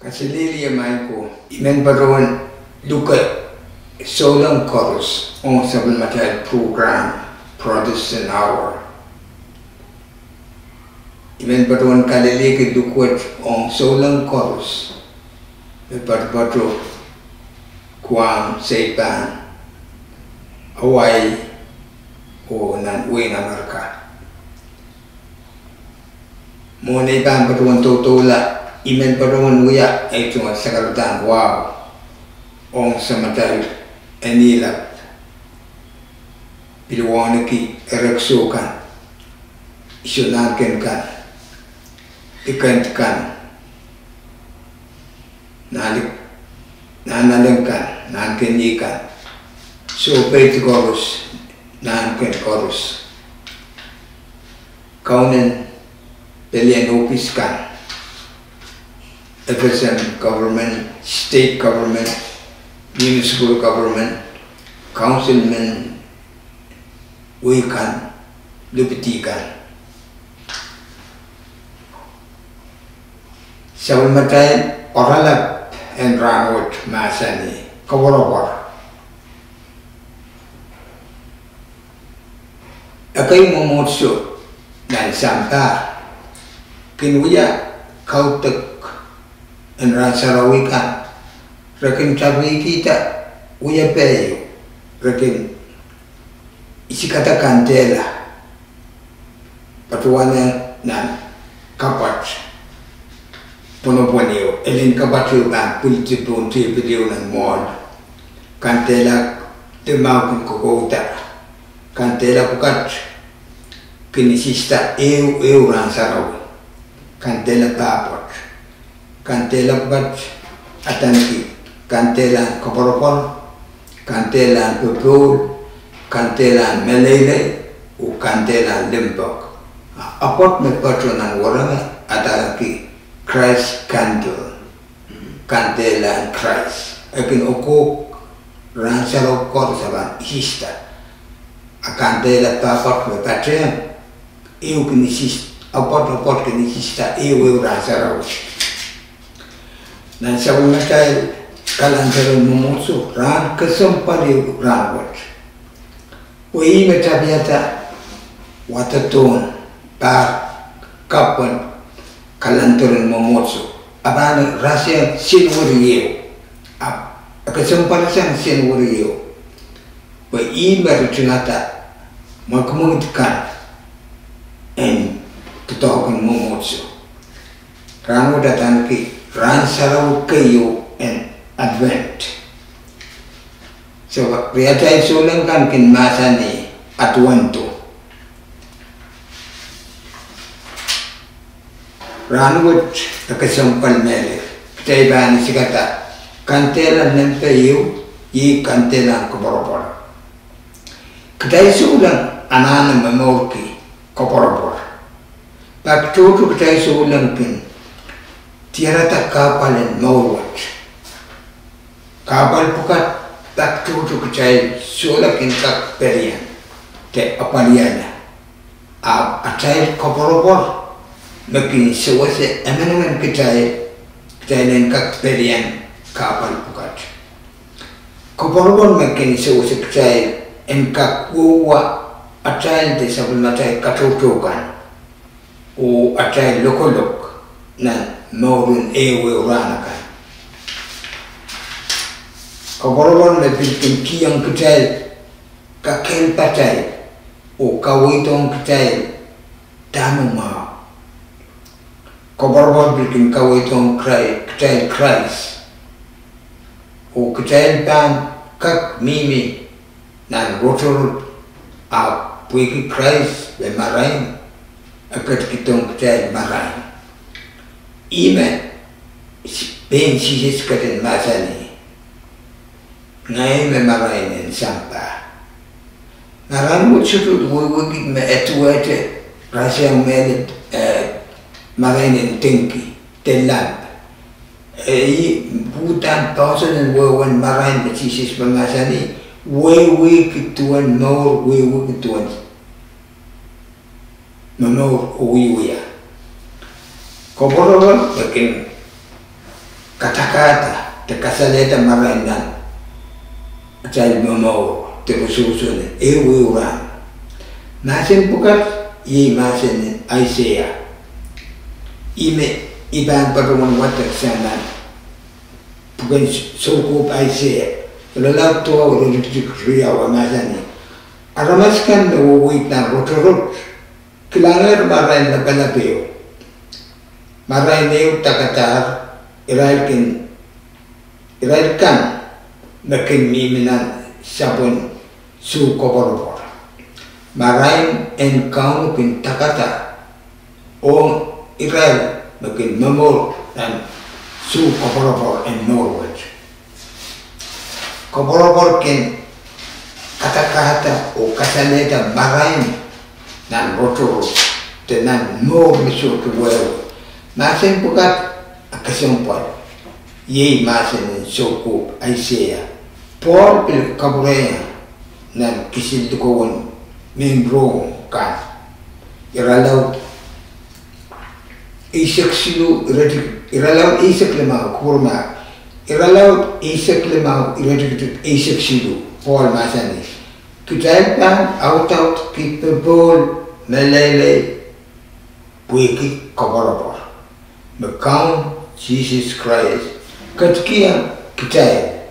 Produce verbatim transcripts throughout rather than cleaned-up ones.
Kaselehlie maing ko, I men patohwan luke souleng koaros ong sapwellimatail program Protestant Hour. I men patohwan kalelehiong luhk wet ong souleng koaros me poatopoato Guam, Saipan, Hawaii, oh nan wehin Amerika. Mwohn ei pahn patohwan doudoula, I men patohwan wia ei tungoal sakaradahn wahu ong samatail en Eilap, pil wauneki erekiso kan, Iso Nahnken kan, Likend kan, Nahn-, Nahnalek kan, Nahnken Ih kan, sohpeidi koaros, Nahnken koaros, kaunen pelien ohpis kan, F S M government, state government, municipal government, council men, wehi kan, lipidi kan. Sapwellimatail oaralap en rahnwet mahsanih, koapworopwor. Ekei mwomwohdiso nan sampah kin wia kaudok en rahn sarawi kan, re kin tapihkihda wiepe ieu, re kin isikada kandehla patohwan nan kapwat pwonopwon ieu, elen kapwat ieu pahn pwilidi pohn tehpil ieu nan mwoahl. Kandehla limau kin kokouda. Kandehla pwukat kin isisda ehu ehu rahn sarawi. Kandehla pahpwoat. Kandehla pwukat adaneki kandehlahn koapworopwor, kandehlahn popohl, kandehlahn meleilei, oh kandehlahn limpoak. A apwot me patoh nan werenge adaneki Christ candle, kandehlahn Krais. E kin okohk rahn sarawi koaros a pahn isisda. A kandehla pahpwoat me patehng, ehu kin isis-, apwot apwot kin isisda ehu ehu rahn sarawi. Nan sapwellimatail kalandar en mwomwohdiso, rahn kesempwal ieu rahnwet. Pwe ih me tapiada wadadohn pahr kapwen kalandar en mwomwohdiso, a pahn rasehng Senweri ehu, a kesempwalsang Senweri ehu. Pwe ih me ritingada mwekimwekid kan en doadoahk en mwomwohdiso. Rahnwet adaneki rahn sarawi keieu en Advent. So, riatail souleng kan kin mahsanih Advento. Rahnwet e kesempwal mehlel, kitail pahn isikada kandehla nempe ieu, ih kandehlahn koapworopwor. Kitail souleng anahne momourki koapworopwor. Pak tohto kitail souleng kin diarada kahpwal en mour wet. Kahpwal pwukat pak tohto kitail sohla kin kak pelian de apwaliala. Ahpw atail koapworopwor me kin sewese emenemen kitail, kitail en kak pelian kahpwal pwukat. Koapworopwor me kin sewese kitail en kak kohwei atail de sapwellimatail katoutou kan oh atail lokolok nan mouren ehuehu rahn akan. Koapworopwor me pil kin kihong kitail kakehlpatail oh kaweidong kitail dahme mwahu. Koapworopwor pil kin kaweidong Krai-, kitail Krais, oh kitail pahn kak mihmi nan rotorot, ahpw pwehki Krais me marain, e ketikihdohng kitail marain. Ih me pein Sises ketin mahsanih, Ngehi me marain en sampah. Marain wet sohte wehwehki me e duwehte rasehng mehlel, eh, marain en dengki de lamp. Eh, ih uhdahn poahsoan en wehwehn marain me Sises mahsanih, wehwehki duwen mour, wehwehki duwen momour oh wiewia. Koapworopwor me kin kasalehda, de kasalehda marain nan atail momour, de pwusohsone, ehu ehu rahn. Mahsen pwukat iei mahsen en Aiseia. Ih me I pahn patohwan wadek sang nan pwuken soukohp Aiseia, irelaud duwau iretikitik riau, e mahsanih: Aramas kan me weweid nan rotorot kilangehr marain lapalap ehu, marain ehu dakadahr, irail kin, irail kan me kin mihmi nan sapwen suh koapworopwor. Marain en Kauno kin dakadahr, ong irail me kin momour nan suh koapworopwor en mour wet. Koapworopwor kin kadakada oh kasalehda marain nan rotorot de nan mour me sohte wehwe. Mahsen pwukat kesempwal iei mahsen en soukohp Aiseia. Pohl pil kapwurehiong nan kisin likoun mehn Rom kan, irelaud eisek siluh, iretikitik, irelaud eisek limau, kupwurmahk, irelaud eisek limau, iretikitik eisek siluh, Pohl mahsanih: Kitail pahn audaudki popohl meleilei pwehki koapworopwor me Kaun Sises Krais ketikihong kitail,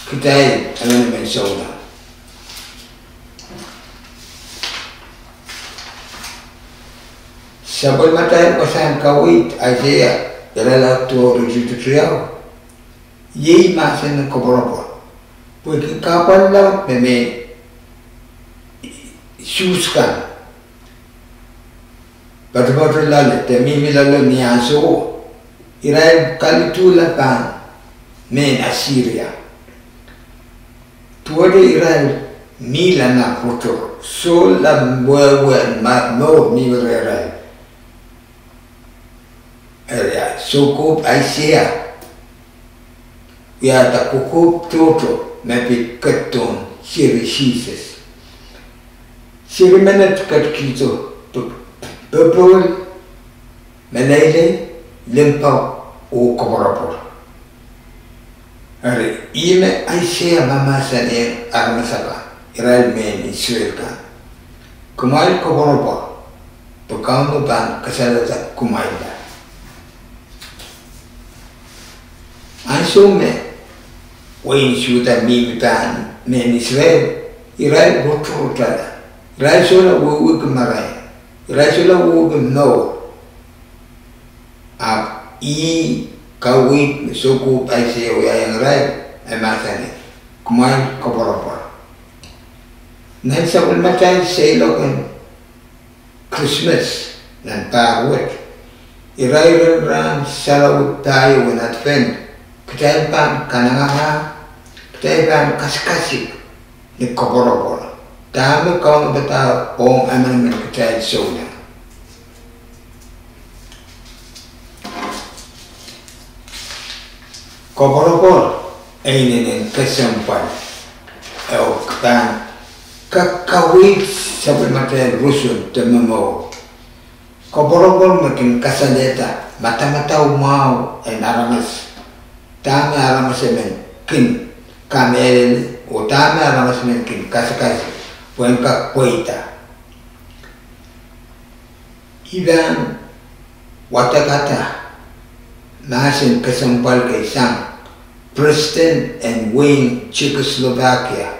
kitail emenemen souleng. Sapwellimatail wasahn kaweid Aiseia irelaud duwau iretikitik riau iei mahsen en koapworopwor, pwehki kahpwal laud me mehn Suhs kan poatopoatoloale de mihmi loale ni ansouo, irail kaliduhla pahn mehn Asiria. Duwehte irail mihla nan rotorot, sohla wehwehn mour mihmi rehrail. Eri, soukohp Aiseia wiahda kokohp tohto me pid ketidohn seri Sises. Seri menet ketikihdo popohl meleilei, limpoak, oh koapworopwor. Eri, ihme Aiseia mahmahsanihong aramas akan, irail mehn Israel kan: Kumwail koapworopwor, pwe Kauno pahn kasalehda kumwailla. Ansou me wehin Suhda mihmi pahn mehn Israel, irail rotorotala, irail sohla wehwehki marain, irail sohla wehwehki mour. Ahpw ih kaweid me soukohp Aiseia wiahiong irail, e mahsanih: Kumwail koapworopwor. Nan sapwellimatail seiloak en Krismas nan pahr wet, irairen rahn sarawi pahieu en Advent, kitail pahn kanengamah, kitail pahn kasikasik ni koapworopwor dahme Kauno padahk ong emenemen kitail souleng. Koapworopwor e inenen kesempwal, oh pahn kak kaweid sapwellimatail roson de momour. Koapworopwor me kin kasalehda madamadau mwahu en aramas, dahme aramas emen kin kamehlele oh dahme aramas emen kin kasikasik pwehn kak pweida. I pahn wadekada mahsen kesempwal kei sang president en wehin Czechoslovakia.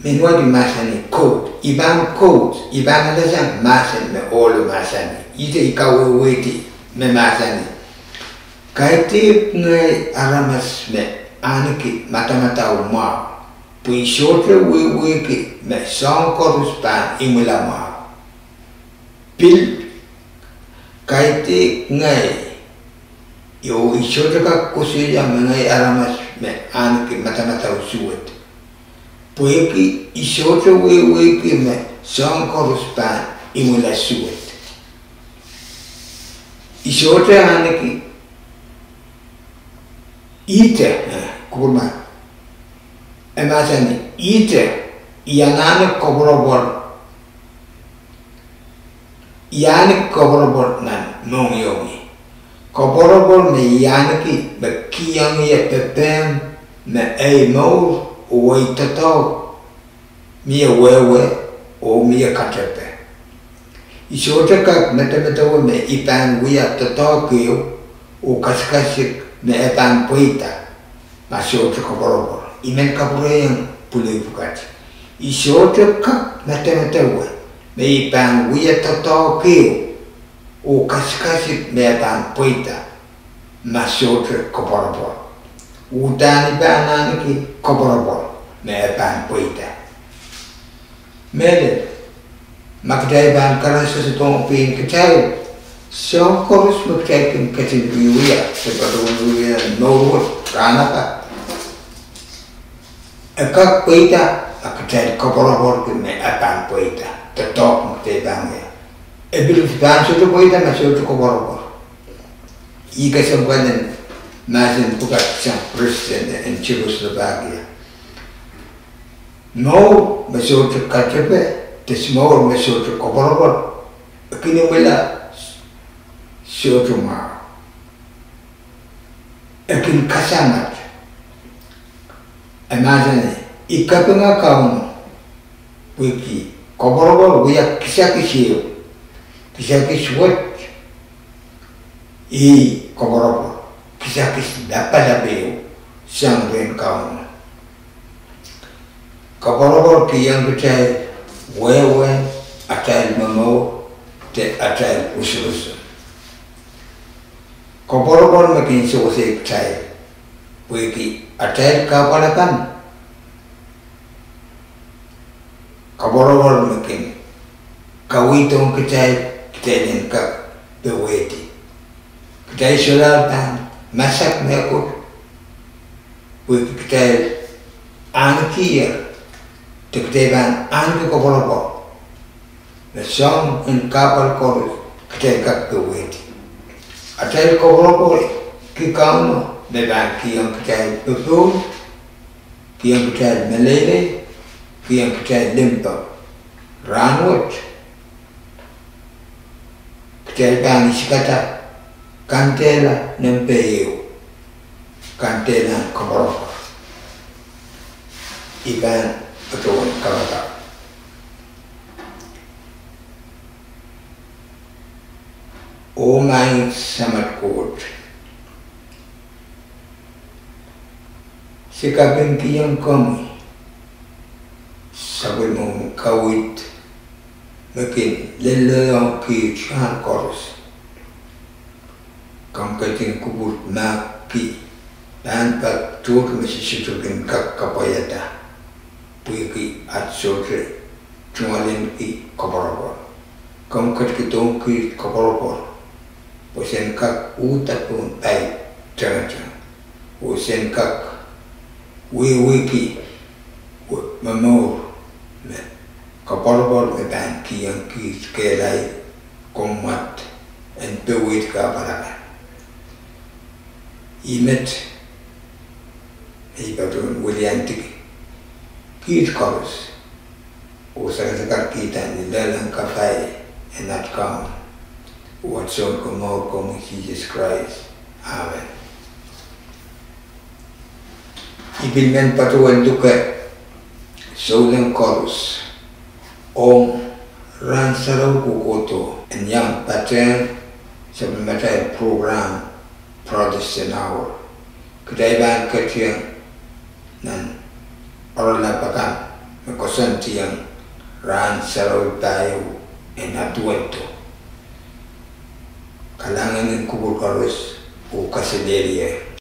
Mehn wai mahsanih, quote, I pahn quote, I pahn alasang mahsen me ohlo mahsanih, ihte I kawehwehdi, me mahsanih: Kaidehk ngehi aramas me ahneki madamadau mwahu, pwe I sohte wehwehki me soahng koaros pahn imwila mwahu. Pil kaidehk ngehi, oh I sohte kak koasoia me ngehi aramas me ahneki madamadau suwed, pwehki I sohte wehwehki me soahng koaros pahn imwila suwed. I sohte ahneki, ihte, eh, kupwurmahk, e mahsanih, ihte, I anahne koapworopwor, I ahneki koapworopwor nan mohngiongi. Koapworopwor me I ahniki me kihong ie pepehm me ei mour oh ei doadoahk mie wehwe oh mie katepe. I sohte kak medemedewe me I pahn wia doadoahk ehu oh kasikasik me e pahn pweida ma sohte koapworopwor. I men kapwurehiong pwulopwul pwukat, I sohte kak medemedewe me I pahn wia doadoahk ehu oh kasikasik me e pahn pweida ma sohte koapworopwor. Uhdahn I pahn ahniki koapworopwor me e pahn pweida. Mehlel, ma kitail pahn karansehse pohn pein kitail, soahng koaros me kitail kin ketin wiewia, se patohwan wiewia nan mour wet rahnwet, e kak pweida ma kitail koapworopworki me e pahn pweida doadoahk me kitail pahn wia. E pil pahn sohte pweida ma sohte koapworopwor. I kesempwal en mahsen pwukat sang President en Czechoslovakia. Mour me sohte katepe, de mour me sohte koapworopwor, e kin imwila sohte mwahu. E kin kasamat. E mahsanih, I kapinga Kauno, pwehki koapworopwor wia kisakis ehu. Kisakis wet, ih koapworopwor, kisakis lapalap ehu sang rehn Kauno. Koapworopwor kihong kitail wehwehn atail momour de atail rosorosong. Koapworopwor me kin sewese kitail pwehki atail kahpwal akan. Koapworopwor me kin kaweidong kitail, kitail en kak powehdi. Kitail solahr pahn masak mehkot pwehki kitail ahnikihier, de kitail pahn ahniki koapworopwor me soangen kahpwal koaros kitail kak powehdi. Atail koapworopworki Kauno me pahn kihong kitail popohl, kihong kitail meleilei, kihong kitail limpoak. Rahnwet, kitail pahn isikada kandehla nempe ehu, kandehlahn koapworopwor. I pahn patohwan kapakap. Oh Maing Samat Koht, se kapingkihong komwi sapwellimomwi kaweid me kin lellehiong kiht rahn koaros. Komw ketin kupwurki mahk ki pahn pak tohto me se sohte kin kak kapwaiada pwehki at sohte tungoalenki koapworopwor. Komw ketikihdohng kiht koapworopwor pwe sen kak uhda pohn pai tengeteng, oh sen kak wehwehki momour me koapworopwor me pahn kihong kiht kehlail, kommwad, en powehdi kahpwal akan. Ih met me I patohwan weliandi kiht koaros oh sakasadahng kiht ni lelehng kapai en at Kaun oh at Sounkomour, komwi Sises Krais. Amen. I pil men patohwan luke souleng koaros ong Rahn Sarawi kohkohdo en iang patehng sapwellimatail program Protestant Hour. Kitail pahn ketiong nan oaralap akan me koasoandiong Rahn Sarawi pahieu en Adwento. Kalahngan en kupwur koaros oh kaselehlie.